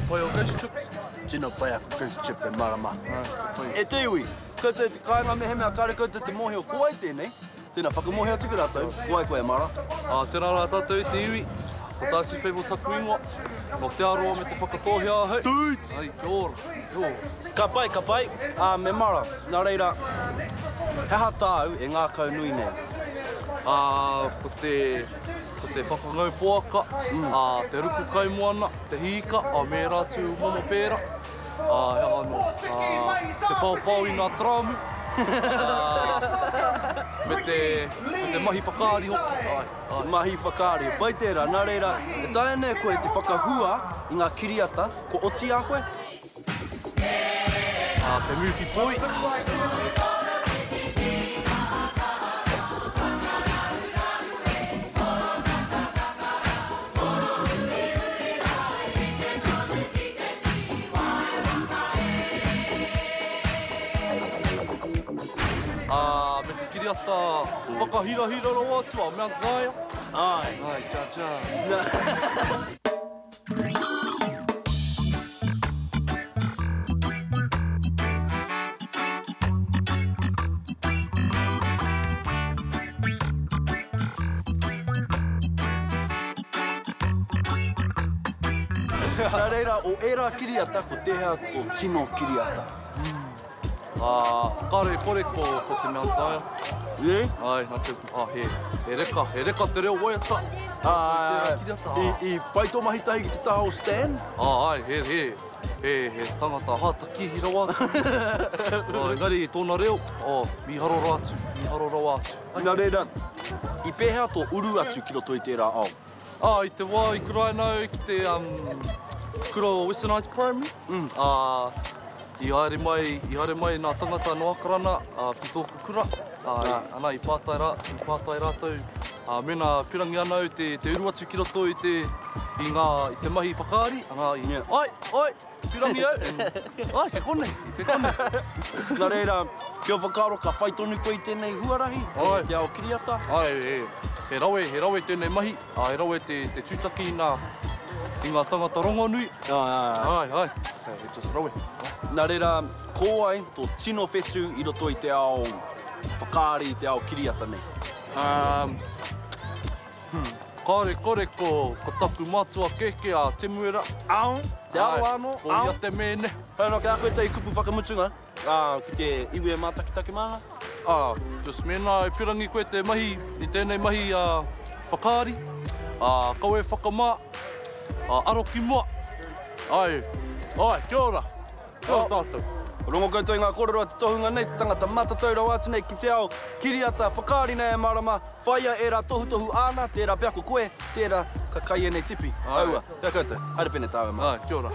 pai o ghost chips. Tino pai aku ghost chip e marama. E te iwi, koutou i te kāinga mehemea kāre koutou te mōhio ko wai tēnei, tēnā whakamōhio atu ki rātou, ko wai koe e mara? Ā, tēnā rā tātou e te iwi, ko Darcy Fable taku ingoa, nō Te Arawa me Te Whakatōhea ahau. Tūts! Ai, kia ora, kia ora. Ka pai, ka pai, ā, me mara, nā reira, he aha tāu e ngākau nui nei? Ā, ko te, ko te whakangau poaka, ā, te ruku kaimoana, te hīka, ā, me ērā atu momo pērā. Ā, he aha anō? Ā, te paopao i ngā tarāmu, ā, me te, me te mahi whakaari hoki, āe, āe. Te mahi whakaari, pai tērā, nā reira, e taea nei koe te whakahua i ngā kiriata, kua oti i a koe? Ā, te movie boy. Ā, me te kiriata whakahirahira rawa atu a Mount Zion. Āe. Āe, cha cha. Nā reira, o ērā kiriata, ko tēhea tō tino kiriata? Ā, kāore e kore ko, ko te Mount Zion. Ē? Āe, nā te, ā, he, he reka, he reka te reo waiata. Ā, Tērā kiriata, ā. I, i pai tō mahi tahi ki te taha o Stan? Ā, āe, he, he, he, he tangata hātakihi rawa atu. Ā, engari i tōna reo, ō, mīharo rawa atu, mīharo rawa atu. Nā reira, i pēhea tō uru atu ki roto i tērā ao? Ā, i te wā i kuraina au ki te kura o Western Heights Primary, ā, i haere mai, i haere mai nā tangata nō Akarana ki tōku kura, ā, ana, i pātai rā, i pātai rātou, ā, mēnā pirangi ana au te, te uru atu ki roto i te, i ngā, i te mahi whakaari, ana, i, āe, āe! Pirangi au, ai, kei konei, kei konei. Nā reira, ki ō whakaaro ka whai tonu koe i tēnei huarahi, te ao kiriata? Ai, he, he rawe, he rawe tēnei mahi, he rawe te, te tūtaki i ngā, i ngā tangata rongonui. Ai, ai. Ai, ai, he just rawe. Nā reira, ko wai tō tino whetū i roto i te ao whakaari, i te ao kiriata nei? Um, Hmm. Kāore kore ko, ko taku matua kēkē a Temuera. Ao, te aro anō, ao. Ko ia te mēne. Hei anō, kei a koe tētahi kupu whakamutunga, ā, ki te iwi e mātakitaki mā ana? Ā, just mēnā e pirangi koe te mahi i tēnei mahi a whakaari, ā, kaua e whakamā, ā, aro ki mua. Āe, āe, kia ora. Kia ora tātou. Rongo koutou i ngā kōrero a te tohunga nei, te tangata matatau rawa atu nei ki te ao kiriata, whakaari nei e mārama, whāia ērā tohutohu āna, tērā pea ko koe, tērā ka kai ēnei tipi. Aua, kia koutou. Haere pene tāua e mārama. Āe, kia ora.